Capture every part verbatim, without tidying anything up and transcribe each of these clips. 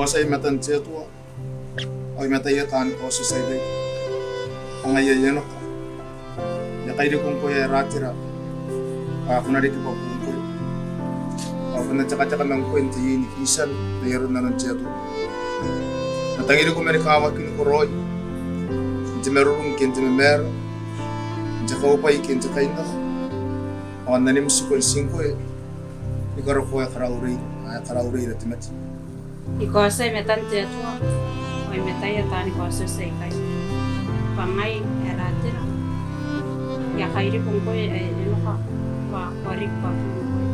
Kaotia i matan te Atua, ao i mataia taani kaotioti aikai. Bwa ngaia I enoka. I a kairiko ngkoe ae Ratera, bwa ko na riki bwa buu ngkoe. Ao ko na tekateka ma ngkoe n te iei ni kiritano n ai aron nanon te Atua. N na tangiriko mani kawakiniko raoi, n te marurung ke n te mamaara, n te kaubwai ke n te kainnano. Ao n na nimtiko n ti ngkoe, ni karokoa ae karaurei, ae karaurei ira te mate. I kaotia i matan te Atua, ao i mataia taani kaotioti aikai. Bwa ngai ae Ratera, I a kairiko ngkoe ae enoka, bwa ko na riki bwa buu ngkoe.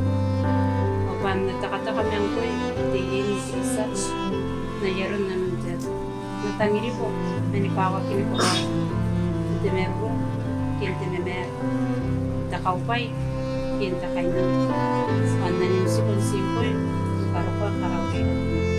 Ao bwa n na tekateka ma ngkoe n te iei ni kiritano n ai aron nanon te Atua. N na tangiriko mani kawakiniko raoi, n te marurung ke n te mamaara, n te kaubwai ke n te kainnano. Ao n na nimtiko n ti ngkoe, ni karokoa ae karaurei ira te mate.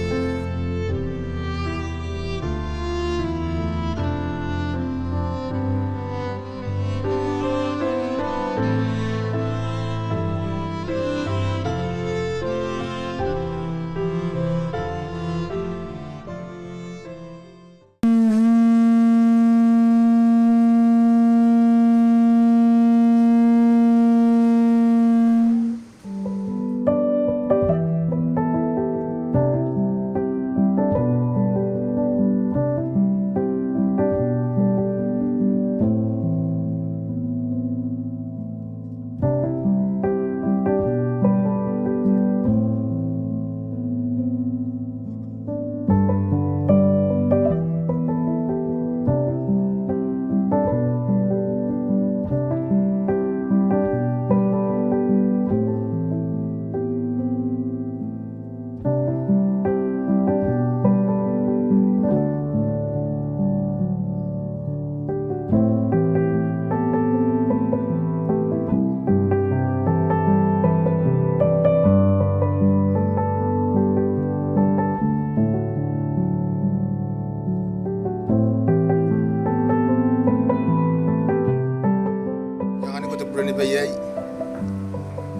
I anganiko te burenibai aei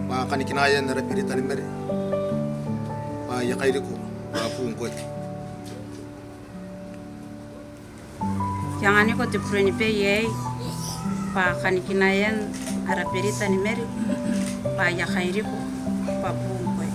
bwa kanikinaean ara berita ni mare, bwa I a kairiko bwa buu ngkoe. I anganiko te burenibai aei bwa kanikinaean ara berita ni mare, bwa I a kairiko bwa buu ngkoe.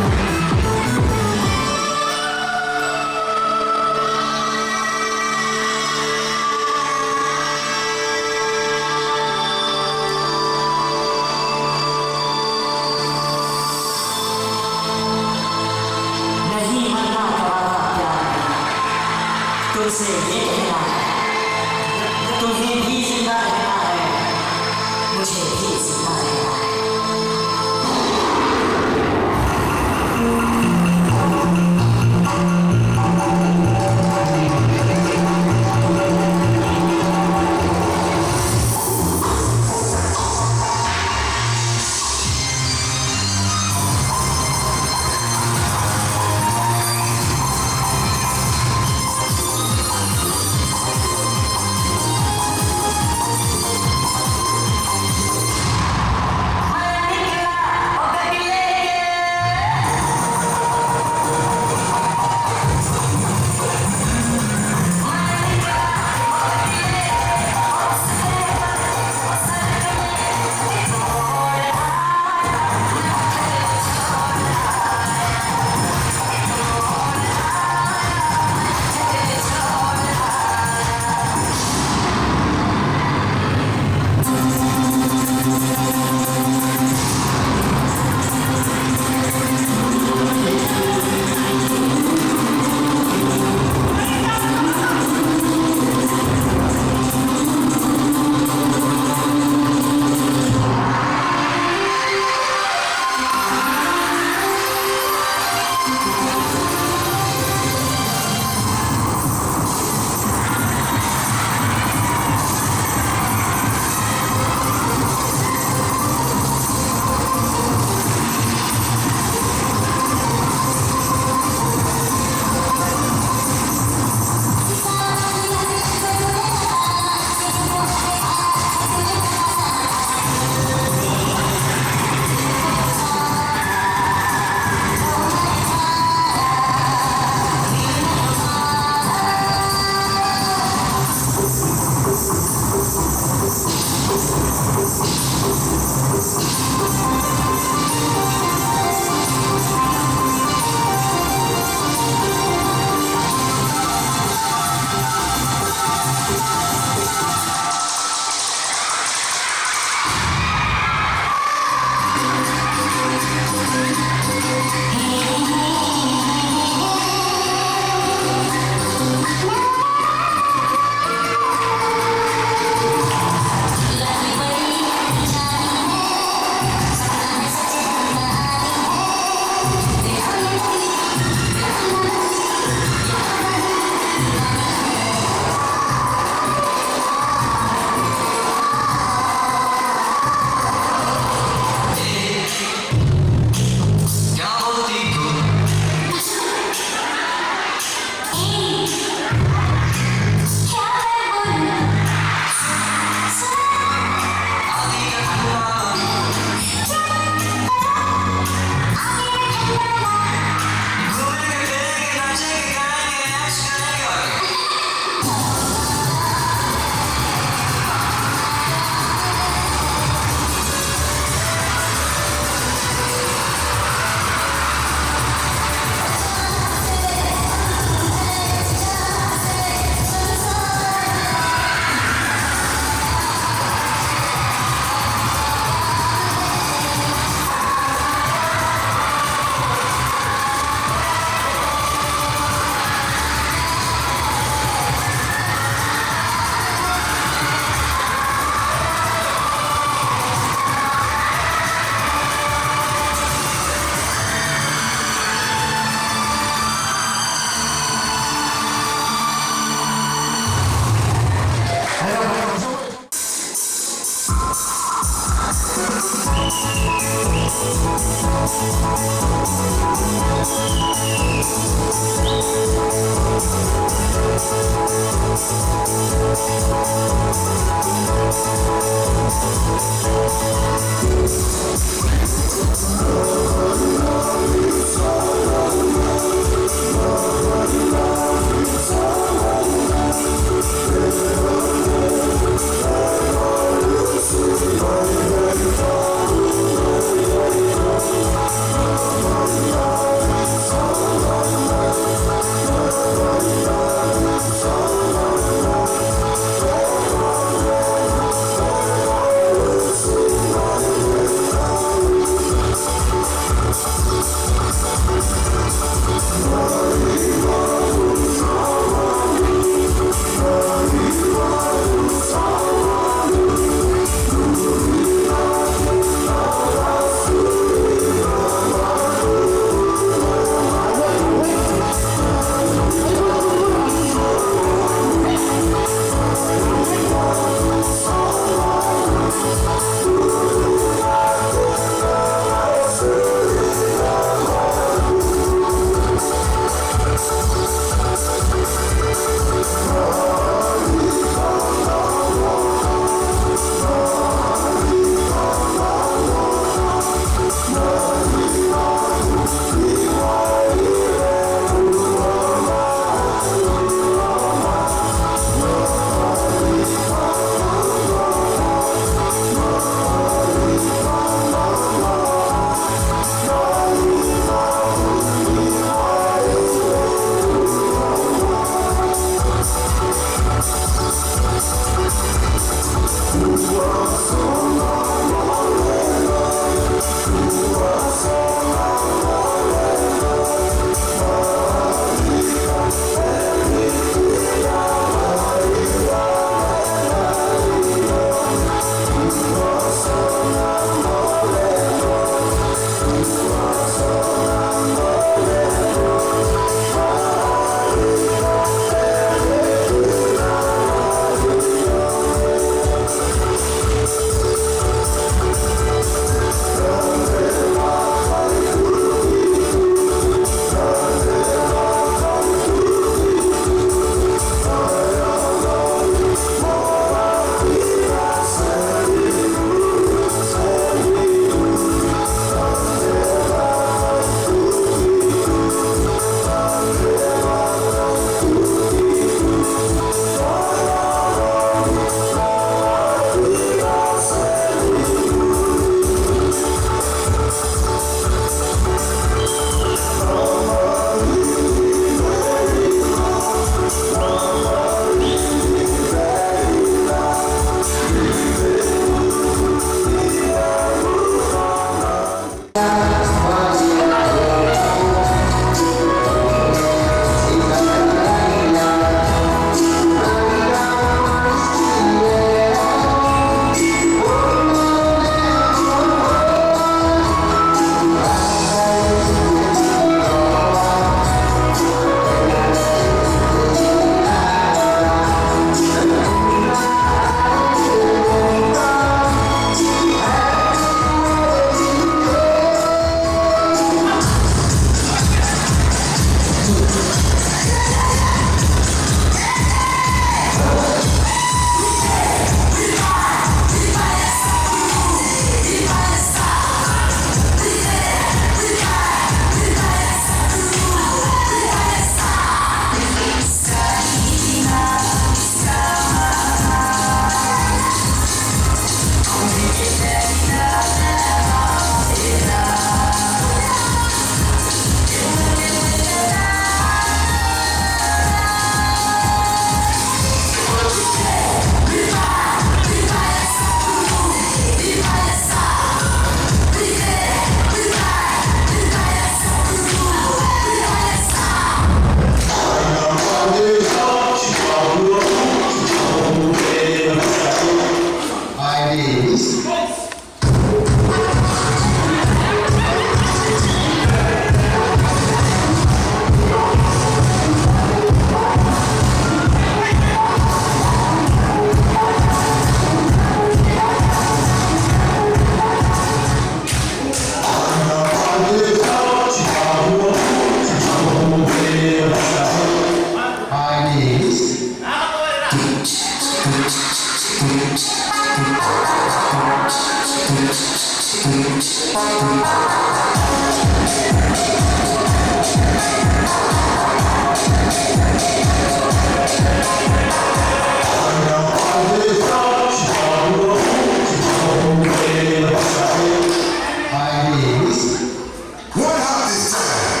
One hop this time.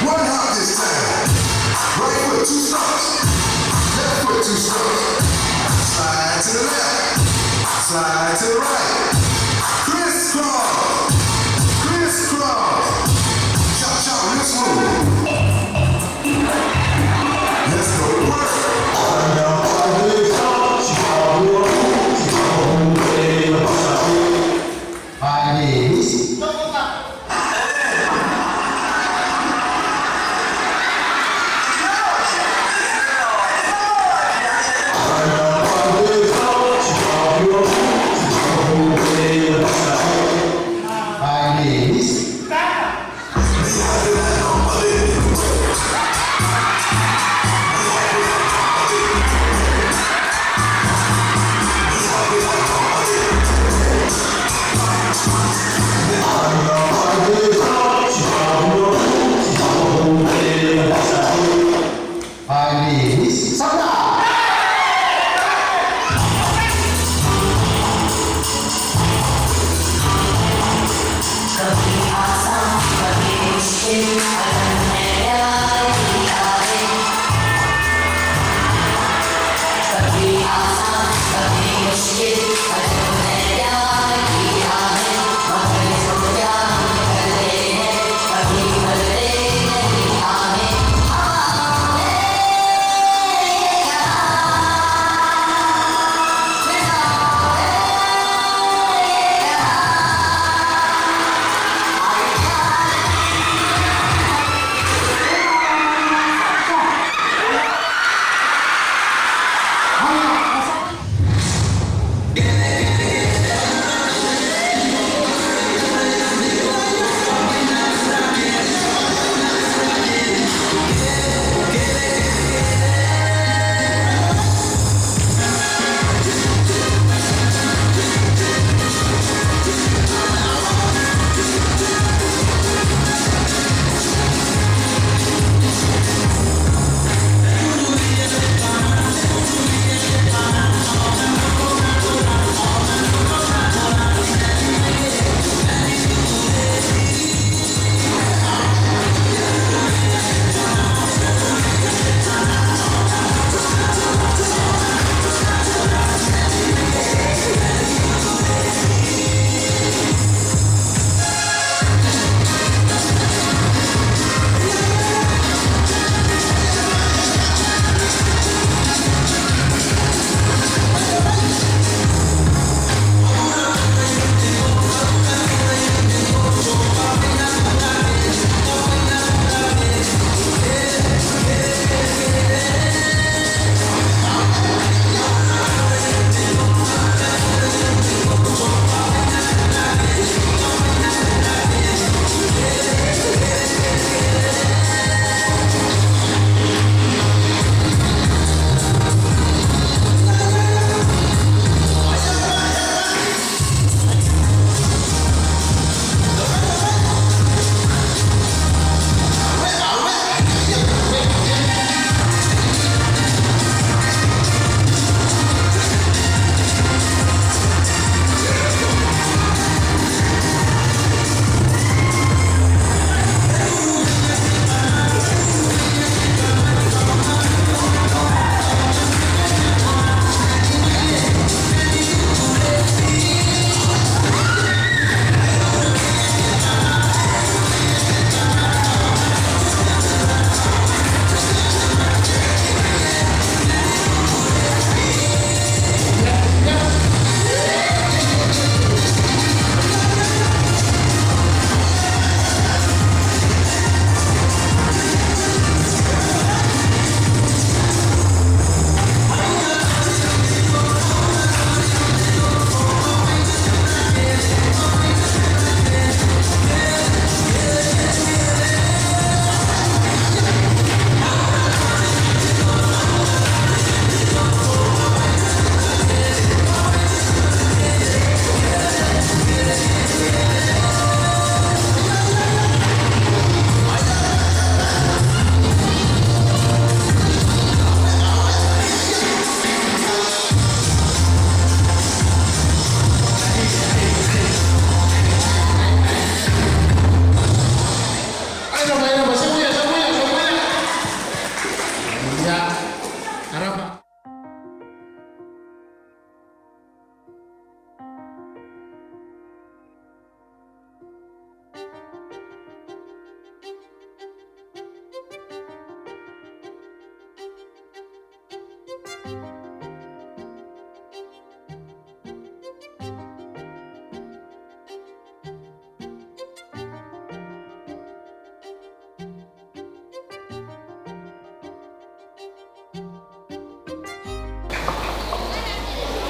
One hop this time. Right foot, two stomps. Left foot, two stomps. Slide to the left. Slide to the right. Crisscross. Crisscross. Chop, chop, real smooth. Let's go. Work. Five days.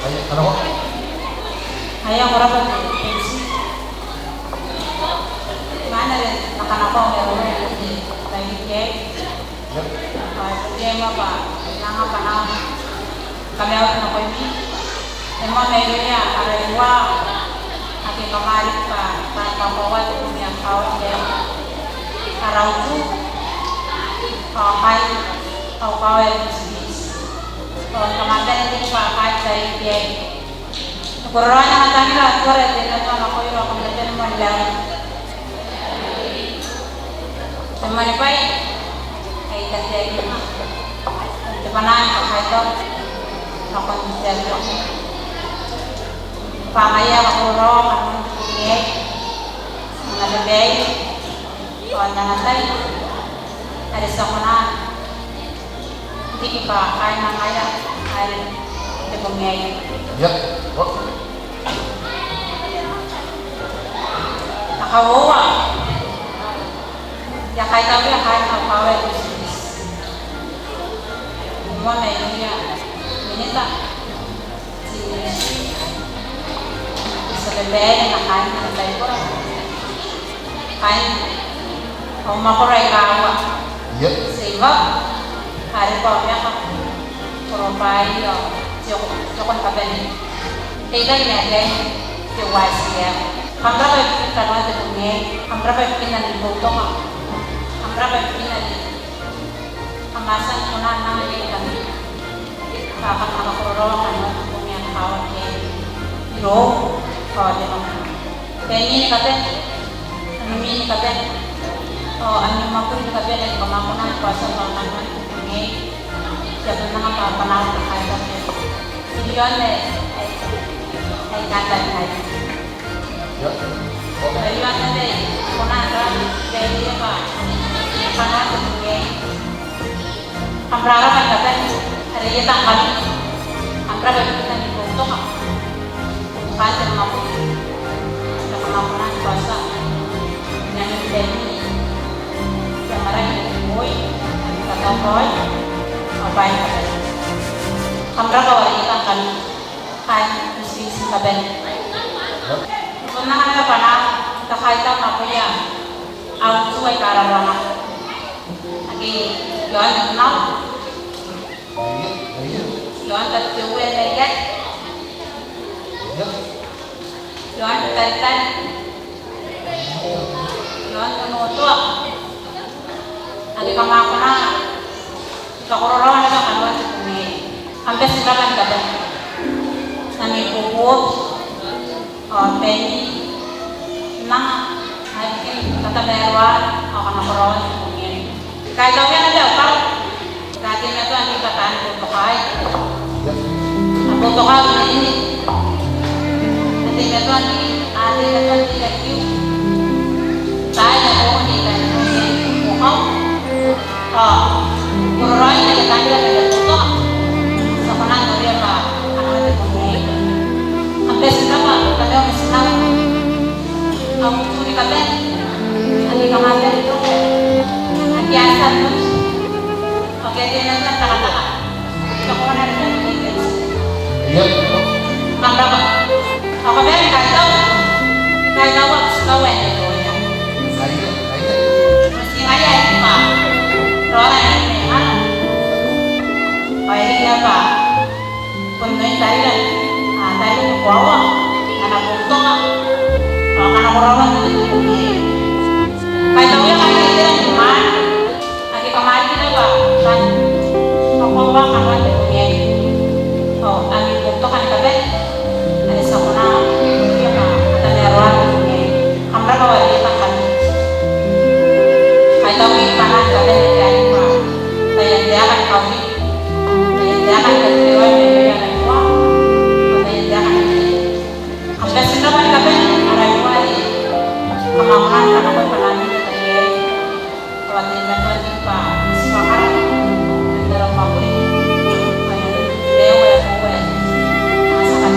Aia, ko rabwa te M C. Ngkana are e na kanakoa ngke arona n te tairiki aei. Ao e bon iai moa bwa N na anga bwanaau ni kamauri nakoimi. E moa mairouia ara iruwa ake kam a riki bwa taan kakoaua te bong ae kakawaki aei, ara utu, ao kaain au kaawa ae Business. Ao kam a bane n riki bwa kaain te tairiki aei. Ni kororaoi n ana tangira Atuara ae teimatoa nakoira ao kam na bane moa n raun. Te moanibwai ae I taekinna, te bwanaa ni kakaitau nakon te Atua bwa ngaia ae kakororaoa kanoan te bong aei, n ana babaire ao n ana tai are ti a kona n riki bwa kaain ngaira aei n te bong aei. Ia, o. Te kauoua, I a kaitauia kaain au kaawa ae Business. Moa mairouia minita, ti ministry, tia babaire ma kaain ana taibora, kaain au mwakoro aika uoua. Ia. Seiva, Karekoa, Maeka, Korobai ao te oko, te oko ni kabane. Te itaki ma ataei, te Y C F. Kam rabwa ibukin kanoan te bong aei, kam rabwa ibukin ami boutoka, kam rabwa ibukin ami Kam a tia n kona n anga iai ami bwai aika kam na kakororaoa kanoan te bong ae kakawaki aei irou ao te nako. Baimi ni kabane, ami mimi ni kabane ao ami mwakuri ni kabane aika kam a kona ni kaotia bwa kanoan te bong aei. Ti a bon anga bwanaau ni kakaitau. I aon ae I kan taekinna. Ia. Ao I aon ae I kona n raun iai bwa kanoan te bong aei. Kam rabwa ni kabane are I a tangkami. Kam rabwa ibukin ami boutoka, boutokaan te mwakuri ae kam a kona ni kaotia n ami baimi, te amwarake, te moi, ami katauraoi ao bwaai ni kabane. Kam rabwa ao I a tangkami. Kaain Business ni kabane. N na anga naba bwanaau ni kakaitau nakoia au utu aika a raroa nako ake i aon Nikunau, i aon Tabiteuea Maiaki, i aon Taritari, i aon Onotoa, ake kam a kona ni kakororaoa naba kanoan te bong aei. Kam bati n rabwa ni kabane n ami bubuti ao baimi n anga, n aki katamaroa ao kanakoraoan te bong aei. I kaitauia naba au kaawa aika a teimatoa n riki bwa taan boutokaai. A boutokaa Uea Nene. A teimatoa n riki, a teimatoa n riki aikai. Taai aika a boutokaa. Ao kororaoi ma te tangira ma te boutoka. Ti a kona n noria bwa kanoan te bong aei. Kam bati n rabwa, kam bati n rabwa. Au utu ni kabane, ake kam a bane n roko, ake a tia n noti, ake a teimatoa n takataka. Ti a kona n reke. Ia. Kam rabwa. Ao kam bane ni kaitau, kaitau ao ti kawa n te roia. Aia, aia. Ti ngaia ae I bwa raora ae I mena. Ao I a bwa bon oin tarira n, a, tarira ni koaua, ana boutoka ao kanakoraoan te bong aei. Kaitauia kaain itera ni mwaane ake kam a riki naba bwa taan kakoaua kanoan te bong aei. Ao ami boutoka ni kabane are ti a kona n noria bwa a katamaroa te bong aei. Kam rabwa ao I a tangkami. Kaitauia bwanaau ni kabane ake a riki bwa taian taeka ni kauri, taian taeka ni katerewa, taian taeka ni katerewa, taian taeka ni katerewa. Kam bati n rabwa ni kabane, ara iruwa are kam a kona n kanakoa bwanaami n te tai aei. Ao a teimatoa n riki bwa ti mwakara, n ara mwakuri, ao n te rewe ae koaua ae a tia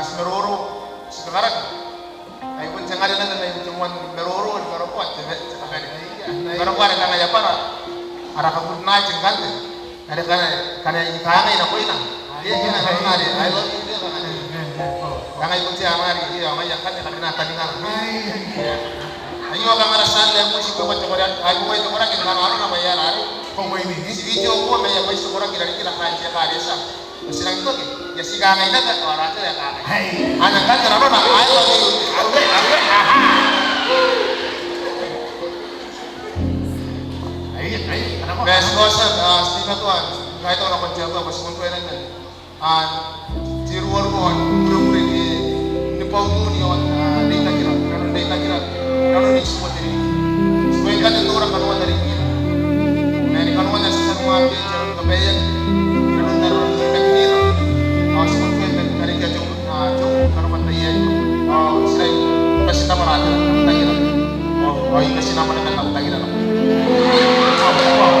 Ti maroro, ti kakaraki. Ai bon te ngarena naba n te moan maroro ni karokoa te, te kakari. Karokoa are kangai abara. Ara kaburinai te ngkante. Are kangai, kangai I kangai nakoina. Ia, ia, kangai are, I love you, ia, kangai. Kangai bon te amari, ia, kangai, kangai, kangai, kangai, kangai. Ai, ia, kangai ara tia n te moan ti bwa te koraki, ai, bwa te koraki, kangai, arona, bwa ia, are. Ko bwa ini. Ti video ko, ma ia, bwa ti koraki, rarikira, kangai, kangai, kangai. Ti nang toki, ia ti kangai naba, ao ara tera e kangai. Hai. Ana kanga nanona, I love you. Aue, aue, aha. Ai, ai, ana ko. Bwa ti kaotia, a, ti na toa, ngai tao nakon te Atua, bwa ti bon tuai nang nang. A, te ruarua, ruarua ni, ni bwaununi ao, a, reitakira, nanon reitakira, nanon itiua te ririki. Ti bwa ngkanne n nora kanoan te ririki. Ma ni kanoan te ririki, ti a nang kabaeaki, nanon, nanon te ririki. Ao ti bwa ngkanne n ririki a te, a, te kanoan te ririki. Ao ti nang bati n amwarake n te ririki. Ao, ao I bati n amwarake n te ririki. Ao, ao,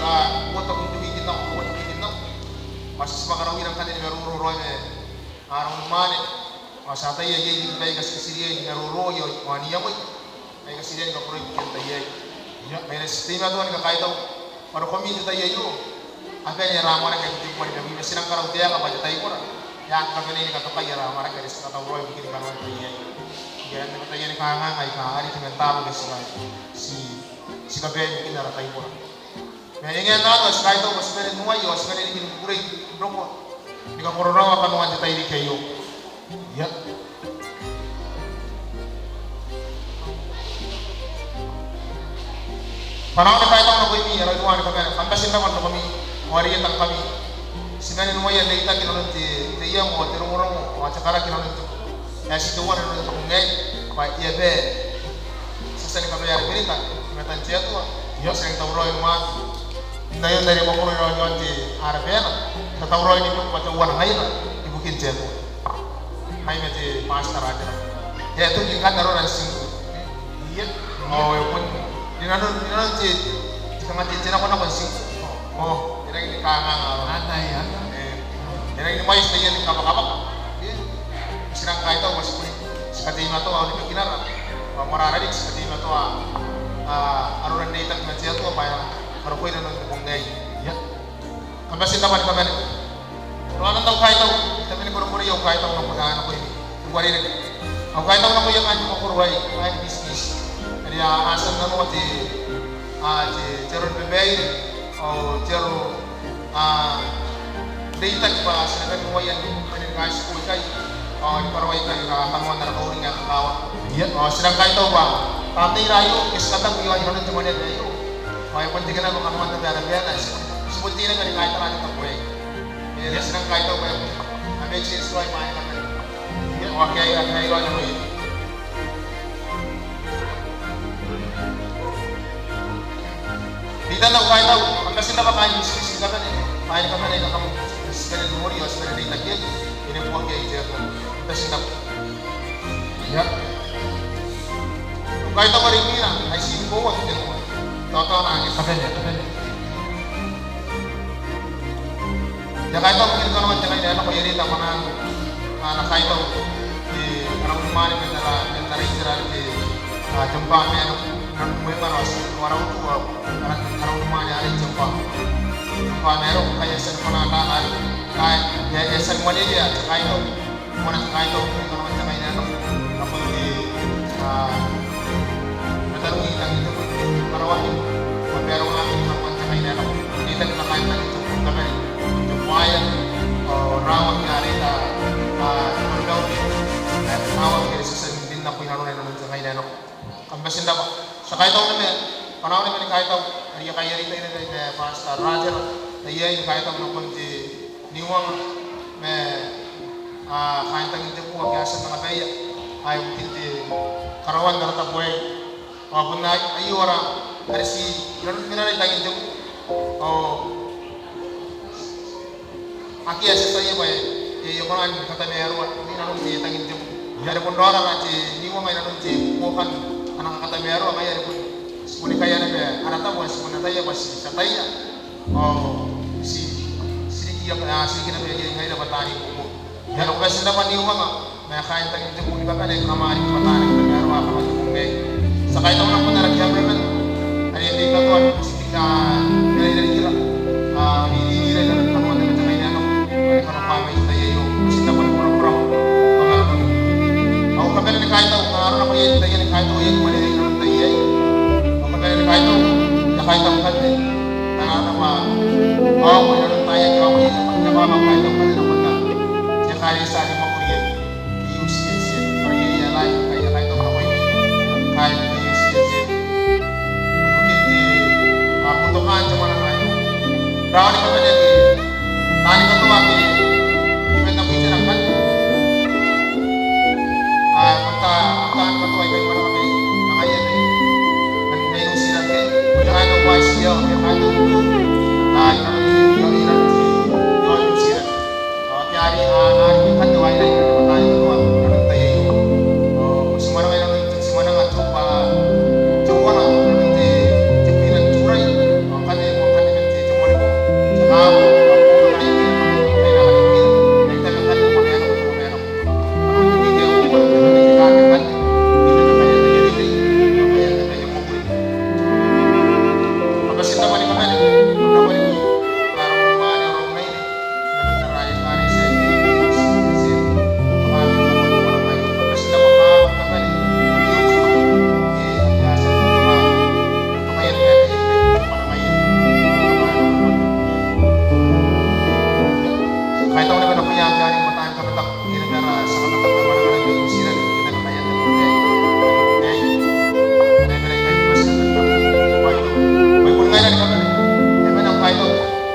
a, uotakin te wiiki n nako, uotakin te wiiki n nako. Ao ti a tia ni karaoia ngkanne ni maroro raoi ma ara unimwaane. Ao ti a ataia iai riki baika ti riai ni maroro iai ao n iangoi. Baika ti riai ni kakoroi ibukin te tai aei. Ia, ma ti teimatoa ni kakaitau. Bwa nakoimi n te tai aio, a bane ara amwarake n te bwai ae bwi ma ti nang karautaeka bwa te taibora e aki kabanei ni katokai ara amwarake are ti katauraoi ibukin kanoan te tai aei. Ia, n te tai aei ni kanganga aika a riki man taabo ake ti ka, ti, ti kabae ibukin ara taibora. Ma e ngae n anne ao ti kaitau bwa ti bane n uaia ao ti bane riki ni kukurei n roko ni kakororaoa kanoan te tairiki aio. Ia. Bwa N na kaitau nakoimi, ara unimwaane ni kabane, kam bati n rabwa nakoimi, ao are e tangkami. Ti bane n uaia n reitaki inanon te, te iango, te rongorongo, ao te karaki inanon te, ae ti teuana inanon te bong aei, bwa e a bae. Ti a tia ni kabaea ara berita i matan te Atua. Ia. Ti a nang tauraoi ni mwaaka. N aron are e mwakuri raoi n te ara bwai, ti a tauraoi ni buoka teuana ngaira ibukin te Atua. Ngai ma te pastor Rajara. E a toki ngkanne arora n tiku. Ia. Ao e bon rinanon, rinanon te, te kanga te, te nakonako n tiku. Ao e rangi ni kanganga arora. Antai, antai. E, e rangi ni mwaiti taian kabwakabwaka. Ia. Ti nang kaitau bwa ti bon, ti kateimatoa aonimakinara. Bwa moarara riki ti kateimatoa, a, arora n reitaki ma te Atua bwa e na karokoira inanon te bong aei. Ia. Kam bati n rabwa ni kabane. Teuana n au kaitau, I tabe ni korokoroi au kaitau nakoia, nakoimi. Uarereke. Au kaitau nakoia kaain te mwakoro aei, kaain Bisikiti. Are a, a tia n nanoa te, a, te, te aro ni babaire, ao te aro, a, reitaki bwa ti na bane n uaia ni, ni kaitiko ikai, ao ni karaoi ikai, ka, kanoan ara kauring ae kakawaki. Ia. Ao ti nang kaitau bwa, bwa am nei raoi, ke ti kataku iaon, inanon te mwaneaba aio. Ao e bon tekena bwa kanoan naba ara bwai aei, ti bon, ti bon teirake ni kaitara te tabo aei. E, ti nang kaitau bwa e bon. Am bwai ae ti tuai bwa e na bane. Ia, ao akea, akea raoi nakoia. N te tai aei au kaitau, kam bati n rabwa kaain Bisikiti ni kabane, kaain kabane aika kam, ti bane n nori, ao ti bane n reitaki iai, e na buoka iai te Atua. Kam bati n rabwa. Ia. Au kaitau are imwina, ae ti ni koaua te, taotaona ake. Kabane, kabane. I a kaitau ibukin kanoan te ngaina ae nako, I a reita bwanaan, a, ana kaitau, e, ara unimwaane man ara, man ara itera are te, a, te Mbwamero, n aron mwengana ao ti, ao ara utu, a, ara, ara unimwaane are te Mbwa, te Mbwamero, ngkai e a tia ni kona n rara, ngkai e a, e a tia ni mwaneweia te kaitau. Moan te kaitau ibukin kanoan te ngaina ae nako, nakon te, a, mataniwi i Tangitebwi, Karawa, ao Beru, ibukin kanoan te ngaina ae nako. N reitaki ma kaain Tangitebwi ni kabane, te choir, ao rawaki are te, a, te Kororauri, ae rawaki are ti a tia n rin nako inanona inanon te ngaina ae nako. Kam bati n rabwa. Ti a kaitau naba, bwanaan naba ni kaitau, are I a kaai, are I a tia n reita naba, Pastor Rajara, ae I a kaitau nakon te niwanga ma, a, kaain Tangitebwi ake a tia n anga baia, a, ibukin te karaoan ara tabo aei. Ao bon aio ara, are ti, inanon, inanon Tangitebwi. Ao akea te tia tei bwa e, e kona ni katamaroa inanon te Tangitebwi. Ia. Are bon raora ara te niwanga inanon te buokan ana katamaroa, ngaia are bon ti bon kaea naba ara tabo, ti bon ataia bwa ti, ti ataia. Ao ti, ti riki, a, ti riki naba iai ngaira bwa taani buoka. Ia. Ao kam bati n rabwa niwanga ma kaain Tangitebwi ni kabane, kam a riki bwa taani katamaroa, kam a riki bwa. Ti a kaitau nakon ara cameraman are e teimatoa ni butiia mena irarikira, a, n iriira inanon kanoan te ngaina ae nako, are kanoan bwa mai n te tai aio, ti na boni korakorako, bwa kanoan. Ao kabane ni Kaitau, kanga arona bwa iai taiani kaitau iai, mwaneaba iai. Ao kabanean kaitau, iai kaitau ngkanne. Kanga arona bwa, ao mwaneaba iai, ao mwaneaba iai, mwaneaba iai, kaitau ngkanne, nako ta. Iai kaitau, iai kaitau ngkanne. Ibukin te, a, boutokaan te mwananga aio. Raoni kabane ake taani katoa ake I mena n mwitena ngkanne. A, bwa taani katoa aika I mwananga mai, ma ngaia anne. Mai, mai Niu Tiran ke, bwa te kaitau ae I tia, bwa te kaitau ae I mwananga mai, i aon Niu Tiran. Ao ake a ri, a, a ri ngkanne waina i nanon taai aika a tua, i nanon te tai aio. Ao ti mwananga i nanon te, ti mwananga teuana, teuana i nanon te, te bwina n Turai. Ao ngkanne, ao ngkanne man te, te moaningabong, te kaabo, ao ngkanne, ngkanne, ngkanne, ngkanne, ngkanne, ngkanne, ngkanne, ngkanne, ngkanne, ngkanne,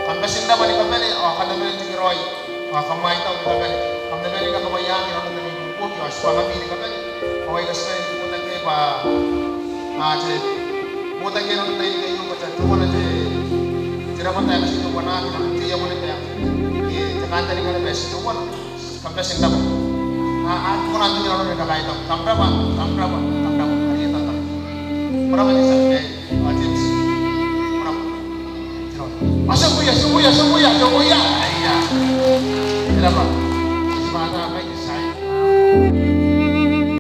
Kam bati n rabwa ni kabane, ao kam na bane n tekeraoi, ao kam aitau ni kabane, kam na bane ni kakabwaiaaki i nanon ami buobuoki, ao ti bwa ngkami ni kabane, ao aika ti bane ni botaki bwa, a, te botaki i nanon tairiki aio bwa teuana te, te rabwata ae ti teuanaaki i nanon te iango naba ae, e, te kantaninga naba ae ti teuana. Kam bati n rabwa. A, a, ko na toki nanoni kakaitau. Kam rabwa, kam rabwa, kam rabwa. Are e tata. Ko rabwa te tia babaire. Ao te M C. Ko rabwa. Te rabwa. A, tiubuia, tiubuia, tiubuia, tiubuia. Aia. Te rabwa.